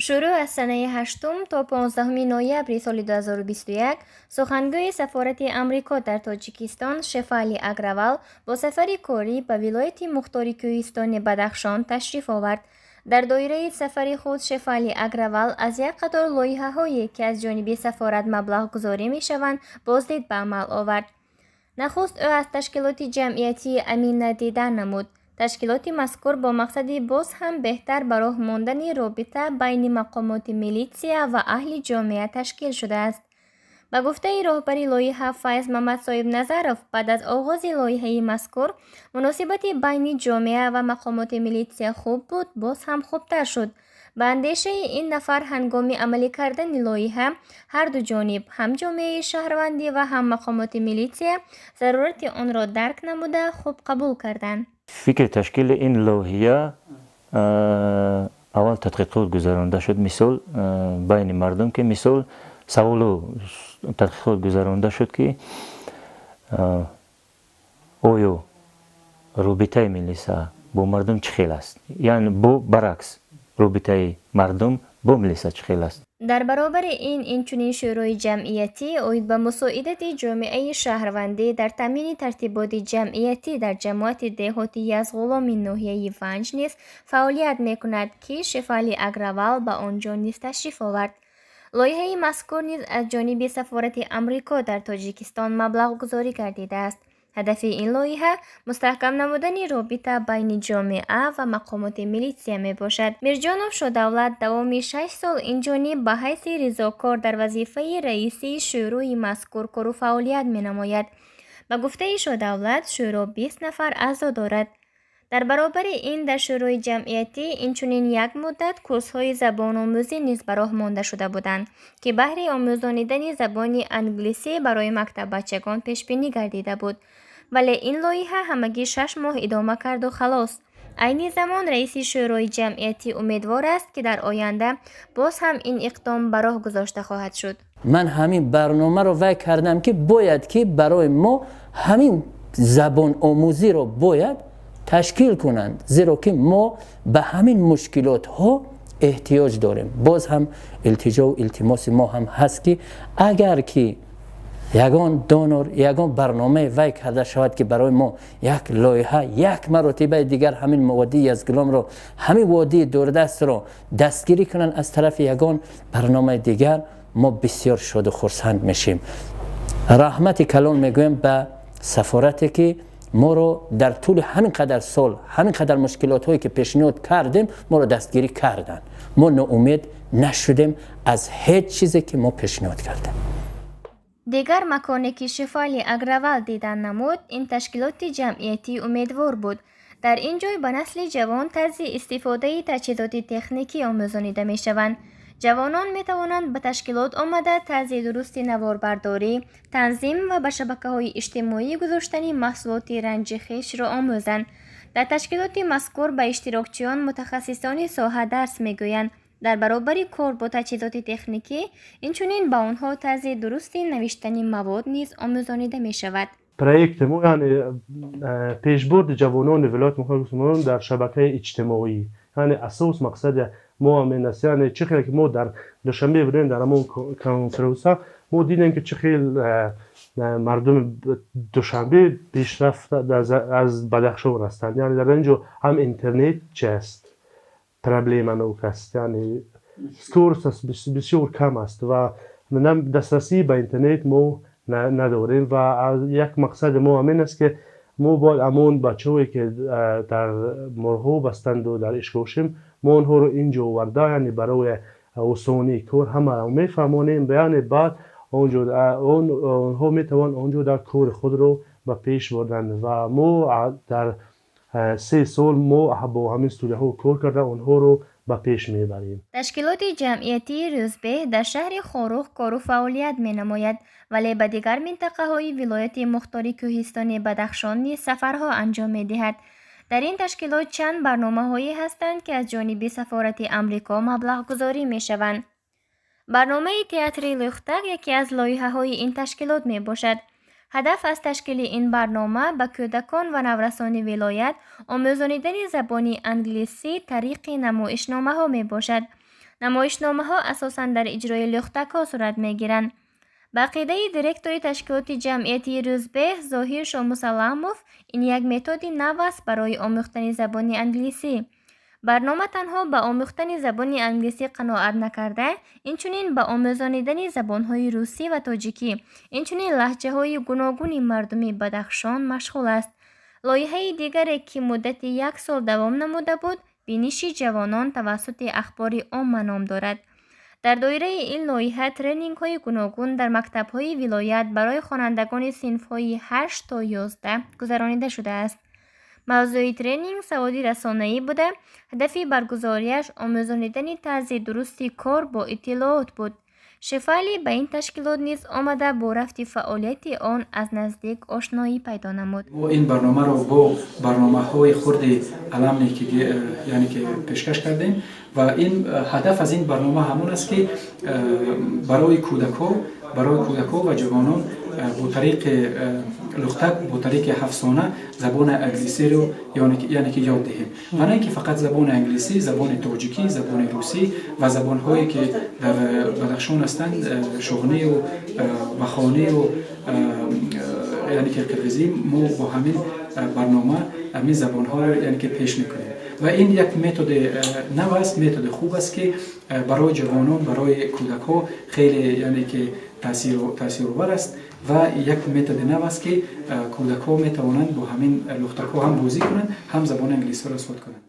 Шурӯъ аз санаи 8 то 15 ноябри соли 2021 сухангӯи сафорати Амрико дар Тоҷикистон Шефали Агравал бо сафари корӣ ба вилояти мухтори кӯҳистони Бадахшон ташриф овард. Дар доираи сафари худ Шефали Агравал аз як қатор лоиҳаҳое, ки аз ҷониби сафорат маблағгузорӣ мешаванд, боздид ба амал овард. Нахуст ӯ аз ташкилоти ҷамъиятии Амина дидан намуд. Ташкилоти мазкур бо мақсади боз ҳам беҳтар ба роҳ мондани робита байни мақомоти милитсия ва аҳли ҷомеа ташкил шудааст. Ба гуфтаи роҳбари лоиҳа Файз Мамадсоибназаров, баъд аз оғози лоиҳаи мазкур муносибати байни ҷомеа ва мақомоти милитсия хуб буд, боз ҳам хубтар шуд. Ба андешаи ин нафар, ҳангоми амалӣ кардани лоиҳа ҳарду ҷониб, ҳам ҷомеаи шаҳрвандӣ ва ҳам мақомоти милитсия, зарурати онро дарк намуда, хуб қабул карданд. Фикри ташкили ин лоиҳа аввал тадқиқот гузаронда шуд, мисол, байни мардум, ки, мисол, саволу тадқиқот гузаронда шуд, ки оё робитаи милиса бо мардум чӣ хел аст, яъне бо баръакс, робитаи мардум бо милиса чӣ хел аст. Дар баробари ин, инчунин шӯрои ҷамъиятӣ оид ба мусоидати ҷомеаи шаҳрвандӣ дар таъмини тартиботи ҷамъиятӣ дар ҷамоати деҳоти Язғуломи ноҳияи Ванҷ низ фаъолият мекунад, ки Шефали Агравал ба он ҷо низ ташриф овард. Лоиҳаи мазкур низ аз ҷониби сафорати Амрико дар Тоҷикистон маблағгузорӣ гардидааст. Ҳадафи ин лоиҳа мустаҳкам намудани робита байни ҷомеа ва мақомоти милитсия мебошад. Мирҷонов Шодавлат давоми 6 сол инҷониб ба ҳайси ризокор дар вазифаи раисии шӯрои мазкур кору фаъолият менамояд. Ба гуфтаи Шодавлат, шӯро 20 нафар аъзо дорад. Дар баробари ин, дар шӯрои ҷамъиятӣ инчунин як муддат курсҳои забономӯзӣ низ ба роҳ монда шуда буданд, ки баҳри омӯзонидани забони англисӣ барои мактаббачагон пешбинӣ гардида буд, вале ин лоиҳа ҳамагӣ 6 моҳ идома карду халос. Айни замон раиси шӯрои ҷамъиятӣ умедвор аст, ки дар оянда боз ҳам ин иқдом ба роҳ гузошта хоҳад шуд. Ман ҳамин барномаро вай кардам, ки бояд ки барои мо ҳамин забономӯзиро бояд ташкил кунанд, зеро ки мо ба ҳамин мушкилотҳо эҳтиёҷ дорем. Боз ҳам илтиҷову илтимоси мо ҳам ҳаст, ки агар ки ягон донор, ягон барномаи вай карда шавад, ки барои мо як лоиҳа, як маротибаи дигар ҳамин водии Язгуломро, ҳамин водии дурдастро дастгирӣ кунанд аз тарафи ягон барномаи дигар, мо бисёр шоду хурсанд мешем. Раҳмати калон мегӯем ба сафорате, ки моро дар тӯли ҳамин қадар сол, ҳамин қадар мушкилотҳое ки пешниҳод кардем, моро дастгирӣ карданд. Мо ноумед нашудем аз ҳеҷ чизе, ки мо пешниҳод кардем. Дигар маконе, ки Шефали Агравал дидан намуд, ин ташкилоти ҷамъиятии Умедвор буд. Дар ин ҷой ба насли ҷавон тарзи истифодаи таҷҳизоти техникӣ омӯзонида мешаванд. Ҷавонон метавонанд ба ташкилот омада, тарзи дурусти наворбардорӣ, танзим ва ба шабакаҳои иҷтимоӣ гузоштани маҳсулоти ранҷи хешро омӯзанд. Дар ташкилоти мазкур ба иштирокчиён мутахассисони соҳа дарс мегӯянд. Дар баробари кор бо таҷҳизоти техникӣ, инчунин ба онҳо тарзи дурусти навиштани мавод низ омӯзонида мешавад. Проекти мо, яъне пешбурди ҷавонони вилояти мухтори дар шабакаи иҷтимоӣ, яъне асос мақсади мо ҳамин аст. Яъне чӣ хеле ки мо дар Душанбе будем, дар ҳамон конференса мо дидем, ки чӣ хел мардуми Душанбе пешрафта аз Бадахшон ҳастанд. Яъне дар ин ҷо ҳам интернет чи аст, проблеманок аст, яъне скорость бисёр кам аст ва дастрасӣ ба интернет мо надорем. Ва як мақсади мо ҳамин аст, ки мо бояд ҳамон бачаҳое, ки дар Мурғоб ҳастанду дар Ишкошим, мо онҳоро инҷо оварда, яъне барои осонии кор ҳамаро мефаҳмонем, яъне баъд онҳо метавонанд онҷо дар кори худро ба пеш бурданд. Ва мо дар 3 сол мо бо ҳамин студияҳо кор карда, онҳоро ба пеш мебарем. Ташкилоти ҷамъиятии Рӯзбеҳ дар шаҳри Хоруғ кору фаъолият менамояд, вале ба дигар минтақаҳои вилояти мухтори кӯҳистони Бадахшон низ сафарҳо анҷом медиҳад. Дар ин ташкилот чанд барномаҳое ҳастанд, ки аз ҷониби сафорати Амрико маблағгузорӣ мешаванд. Барномаи театри Лӯхтак яке аз лоиҳаҳои ин ташкилот мебошад. Ҳадаф аз ташкили ин барнома ба кӯдакон ва наврасони вилоят омӯзонидани забони англисӣ тариқи намоишномаҳо мебошад. Намоишномаҳо асосан дар иҷрои лӯхтакҳо сурат мегиранд. Ба ақидаи директори ташкилоти ҷамъиятии Рӯзбеҳ Зоҳир Шомусалламов, ин як методи нав аст барои омӯхтани забони англисӣ. Барнома танҳо ба омӯхтани забони англисӣ қаноат накарда, инчунин ба омӯзонидани забонҳои русӣ ва тоҷикӣ, инчунин лаҳҷаҳои гуногуни мардуми Бадахшон машғул аст. Лоиҳаи дигаре, ки муддати як сол давом намуда буд, биниши ҷавонон тавассути ахбори омма ном дорад. Дар доираи ин лоиҳа тренингҳои гуногун дар мактабҳои вилоят барои хонандагони синфҳои 8 то 11 гузаронида шудааст. Мавзӯи тренинг саводи расонаӣ буда, ҳадафи баргузориаш омӯзонидани тарзи дурусти кор бо иттилоот буд. Шефали ба ин ташкилот низ омада, бо рафти фаъолияти он аз наздик ошноӣ пайдо намуд. Мо ин барномаро бо барномаҳои хурди alumni ки, яъне ки пешкаш кардем ва ин ҳадаф аз ин барнома ҳамон аст, ки барои кӯдакҳо ва ҷавонон бо тариқи лухтак, бо тариқи ҳафсона забони англисиро, яъне ки ёд диҳем ва на ин ки фақат забони англисӣ, забони тоҷикӣ, забони русӣ ва забонҳое ки дар Бадахшон ҳастанд, шуғнию вахонию, яъне ки қирғизӣ. Мо бо ҳамин барнома ҳамин забонҳоро, яъне ки пеш мекунем ва ин як методи нав аст, методи хуб аст, ки барои ҷавонон, барои кӯдакҳо хеле, яъне ки таъсировар аст ва як методи нав аст, ки кӯдакҳо метавонанд бо ҳамин лухтакҳо ҳам бозӣ кунанд, ҳам забони англисиро ёд кунанд.